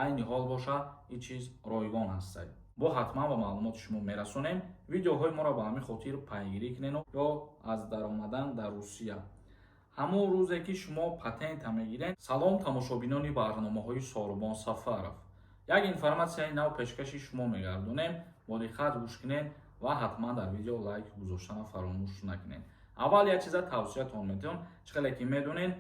Айни ҳол боша, ин чиз ройгон ҳастад. Бо ҳатман ба маълумоти шумо мерасонем. Видеоҳои моро ба ҳамин хотир пайгирӣ кунену ё аз даромадан дар Русия, ҳамон рӯзе ки шумо патента мегиред. Салом, тамошобинони барномаҳои Сорубон Сафаров! Як информатсияи нав пешкаши шумо мегардонем. Бо диққат гӯш кунед ва ҳатман дар видео лайк гузоштана фаромӯш накунед. Аввал як чиза тавсиятон метавон. Чӣ хеле ки медонед,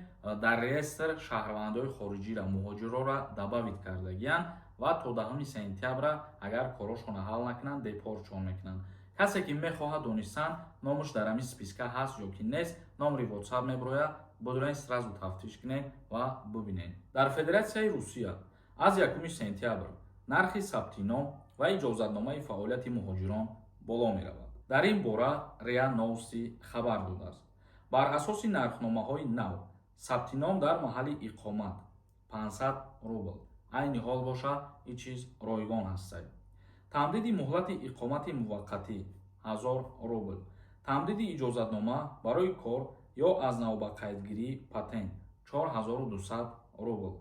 дар реестр шаҳрвандои хориҷиро, муҳоҷирора добавить кардагиянд ва то 10 сентябра агар корошонро ҳал накунанд, депортшон мекунанд. Касе ки мехоҳад донистан, номаш дар ҳамин списка ҳаст ё ки нест, номери WhatsApp мебирояд, бидурен, сразу тафтиш кунед ва бибинед. Дар Федератсияи Русия аз 1 сентябр нархи сабти ном ва иҷозатномаи фаъолияти муҳоҷирон боло меравад. Дар ин бора РИА Новости хабар додааст. Бар асоси нархномаҳои нав, сабти ном дар маҳалли иқомат 500 рубл, айни ҳол боша, ин чиз ройгон ҳастад. Тамдиди муҳлати иқомати муваққатӣ 1000 рубл, тамдиди иҷозатнома барои кор ё аз навбақайдгирии патент 4200 рубл,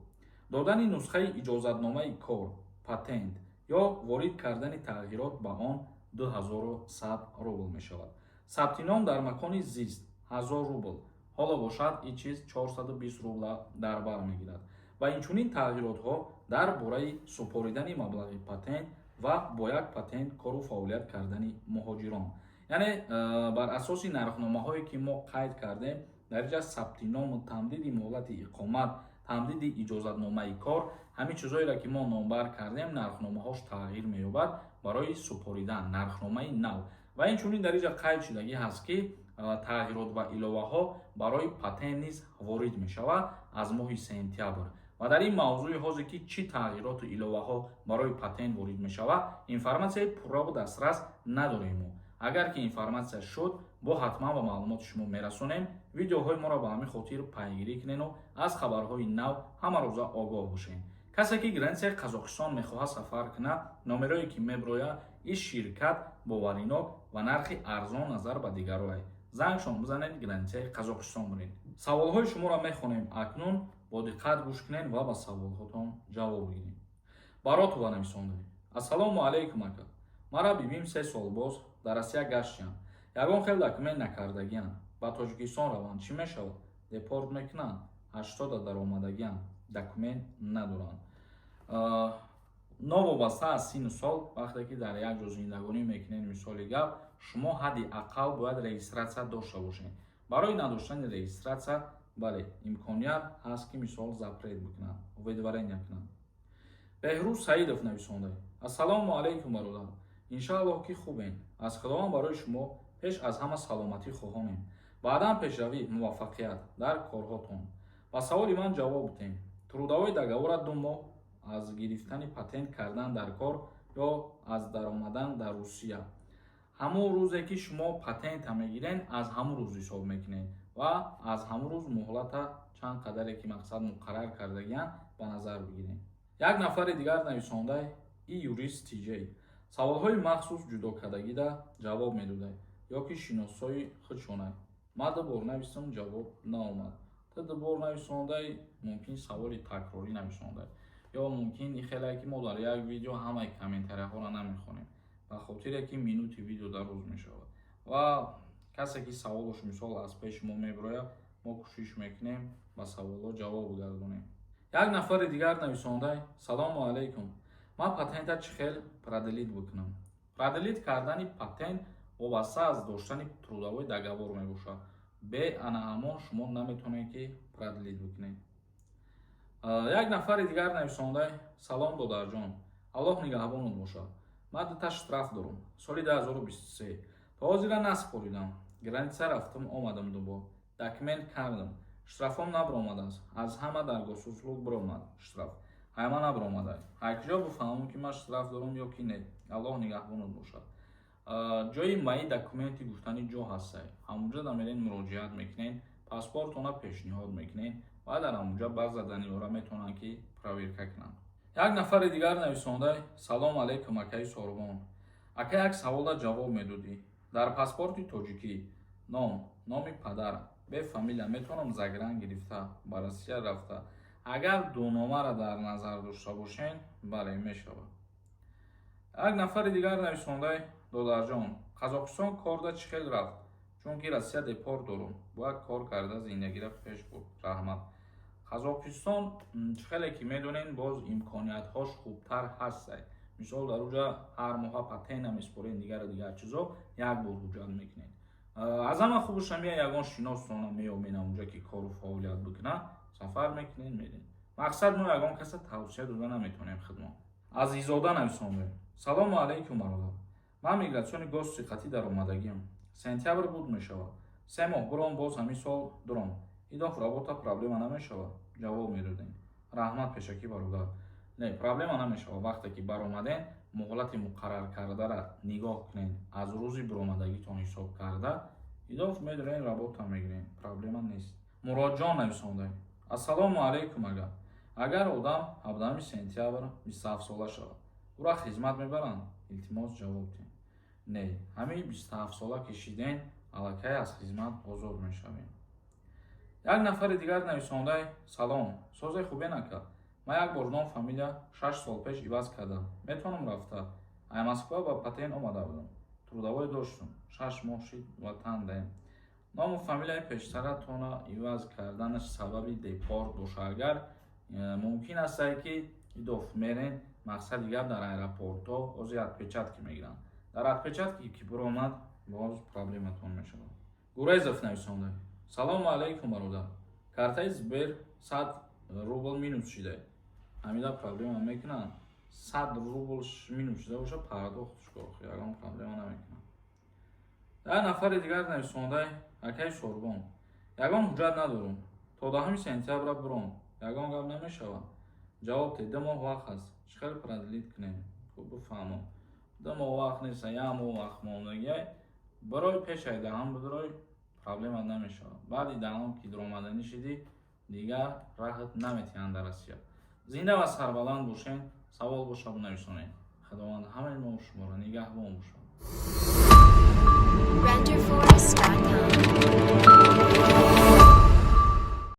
додани нусхаи иҷозатномаи кор, патент ё ворид кардани тағйирот ба он 2100 рубл мешавад. Сабти ном дар макони зист 1000 рубл, ҳоло бошад, ин чиз 420 рубла дар бар мегирад ва инчунин тағйиротҳо дар бораи супоридани маблағи патент ва бо як патент кору фаъолият кардани муҳоҷирон. Яъне бар асоси нархномаҳое ки мо қайд кардем, дар инҷа сабти ному тамдиди муҳлати иқомат, тамдиди иҷозатномаи кор, ҳамин чизҳоеро ки мо номбар кардем, нархномаҳош тағйир меёбад барои супоридан нархномаи нав. Ва инчунин дар инҷа қайд шудагӣ ҳаст, ки тағйирот ва иловаҳо барои патент низ ворид мешавад аз моҳи сентябр. Ва дар ин мавзӯи ҳозир, ки чӣ тағйироту иловаҳо барои патент ворид мешавад, информатсияи пурраву дастрас надорем мо. Агар ки информатсия шуд, бо ҳатман ба маълумоти шумо мерасонем. Видеоҳои моро ба ҳамин хотир пайгирӣ кунену аз хабарҳои нав ҳамарӯза огоҳ бошед. Касе ки границаи Қазоқистон мехоҳад сафар кунад, номерое ки мебирояд, ин ширкат боваринок ва нархи арзон назар ба дигарое. Зангшон бизанед, границаи Қазоқистон биред. Саволҳои шуморо мехонем акнун. Бо диққат гӯш кунед ва ба саволҳотон ҷавоб бигирем. Баротова нависонда: «Ассалому алайкум, ака. Мара бибим 3 сол боз дар Россия гаштиям, ягон хел документ накардагиам. Ба Тоҷикистон раванд, чӣ мешавад? Депорт мекунанд? 80-а даромадагиам, документ надоранд». Новобаста аз сину сол, вақте ки дар як ҷо зиндагонӣ мекунед, мисоли гап, шумо ҳадди ақал бояд регистрация дошта бошед. Барои надоштани регистрация, бале, имконият ҳаст, ки мисол запрет бикунанд, выдворение кунанд. Беҳрӯз Саидов нависонда: «Ассалому алайкум, бародар. Иншааллоҳ, ки хубен. Аз Худованд барои шумо пеш аз ҳама саломатӣ хоҳонем, баъдан пешравӣ, муваффақият дар корҳотон. Ба саволи ман ҷавоб бидем. Трудовой договора 2 моҳ аз гирифтани патент кардан дар кор ё аз даромадан дар Русия?» Ҳамон рӯзе ки шумо патента мегирен, аз ҳамон рӯз ҳисоб мекунед ва аз ҳамон рӯз муҳлата чанд қадаре ки мақсад муқаррар кардагиянд, ба назар бигирем. Як нафари дигар нависонда: «И юрист тиҷей саволҳои махсус ҷудокардагида ҷавоб медодай ё ки шиносои худшонай? Ман ду бор нависам, ҷавоб наомад». Ту ду бор нависондай, мумкин саволи такрорӣ нависондай ё мумкин ихелае, ки мо дар як видео ҳамаи комментарияҳоро намехонем, ба хотире ки минути видео дароз мешавад. Ва касе ки саволаш мисол аз пеши мо мебирояд, мо кӯшиш мекунем, ба саволҳо ҷавоб бигардонем. Як нафари дигар нависондай: «Салому алайкум, ман патента чӣ хел продлить бикунам?» Продлить кардани патент вобаста аз доштани трудовой договор мебошад. Бе ана ҳамон шумо наметавонед, ки продлить бикунед. Як нафари дигар нависондай: «Салом, додарҷон, Аллоҳ нигаҳбонот бошад. Ман дута штраф дорам, соли 2023, то ҳозира насупоридам. Граница рафтам, омадам, дубор документ кардам, штрафом набиромадааст. Аз ҳама дар Госуслуг биромад, штраф ҳайма набиромада. Ҳай куҷо бифаҳмам, ки ман штраф дорам ё ки не? Аллоҳ нигаҳбонот бошад». Ҷои «Мои документы» гуфтани ҷо ҳастай, ҳамунҷо да мерен, муроҷиат мекунед, паспортона пешниҳод мекунед ва дар ҳамунҷа баъза даниёра метавонанд, ки проверка кунанд. Як нафари дигар нависондай: «Салом алайкум, акаи Сорбон. Ака, як савола ҷавоб медодӣ. Дар паспорти тоҷикӣ ном, номи падар бе фамилия метавонам загран гирифта ба Россия рафта, Агар дуномаро дар назар дошта бошен, бале, мешавад. Як нафари дигар нависондай: «Додарҷон, Қазоқистон корда чӣ хел рафт? Чунки Россия депорт дорум, бояд кор карда зиндагиро пеш бурд. Раҳмат». Қазоқистон, чӣ хеле ки медонем, боз имкониятҳош хубтар ҳастай. Мисол, дар уҷа ҳар моҳа патента меспорен, дигару дигар чизо, як бор ҳуҷҷат мекунед. Аз ҳама хубаш ҳамия, ягон шиносона меёбен онҷа, ки кору фаъолият бикунад, сафар мекунед, меред. Мақсад, мо ягон каса тавсия дода наметавонем хидмат. Азизода нависондем: «Салому алайкум, бародар. Ман миграционный госсиқатӣ даромадагиам, сентябр буд мешавад 3 моҳ. Буром, боз ҳамин сол дуром идоф, работа проблема намешавад? Ҷавоб медодем, раҳмат пешакӣ, бародар». Не, проблема намешавад. Вақте ки баромаден, муҳлати муқаррар кардара нигоҳ кунед, аз рӯзи биромадагитон ҳисоб карда, идоф медорен, работа мегирен, проблема нест. Муродҷон нависонда: «Ассалому алайкум. Агар одам 17 сентябр 27 сола шавад, ӯра хизмат мебаранд? Илтимос, ҷавоб диҳед». Не, ҳамаи 27 сола ки шиден, аллакай аз хизмат озод мешавем. Як нафари дигар нависондай: «Салом, созе хубе нака? Ман як бор ном, фамилия 6 сол пеш иваз кардам. Метавонам рафта? Ай Москва ба патент омада будам, трудовой доштум, 6 моҳ шид, ватан даем». Ному фамилияи пештаратона иваз карданаш сабаби депорт боша агар, мумкин астае, ки идоф мерен. Мақсади гап, дар аэропортҳо ози отпечатки мегиранд. Дар отпечатки ки биромад, боз проблематон мешавад. Гурезов нависонда: «Салому алайкум, бародар. Картаи Сбер 100 рубл минус шида, ҳамида проблема мекунанд?» 100 рубл минус шуда боша, пардохтш кор, ягон проблема намекунад. Як нафари дигар нависондай: «Акаи Сорбон, ягон ҳуҷҷат надорум, то 10 сентябра биром, ягон гап намешавад? Ҷавоб те, 2 моҳ вақт ҳаст, чӣ хел продлить кунем? Хуб бифаҳмам, 2 моҳ вақт нест, як моҳ вақт мондагиай. Барои пешаи 10-ам бидурой, проблема намешавад. Баъди 10-ам ки дуромаданӣ шидӣ, дигар раҳат наметиҳанд дар Россия». Зинда ва сарбаланд бошен. Савол боша, бинависонед. Худованд ҳамаи мо шуморо нигаҳбон бошад. Renderforest.ai.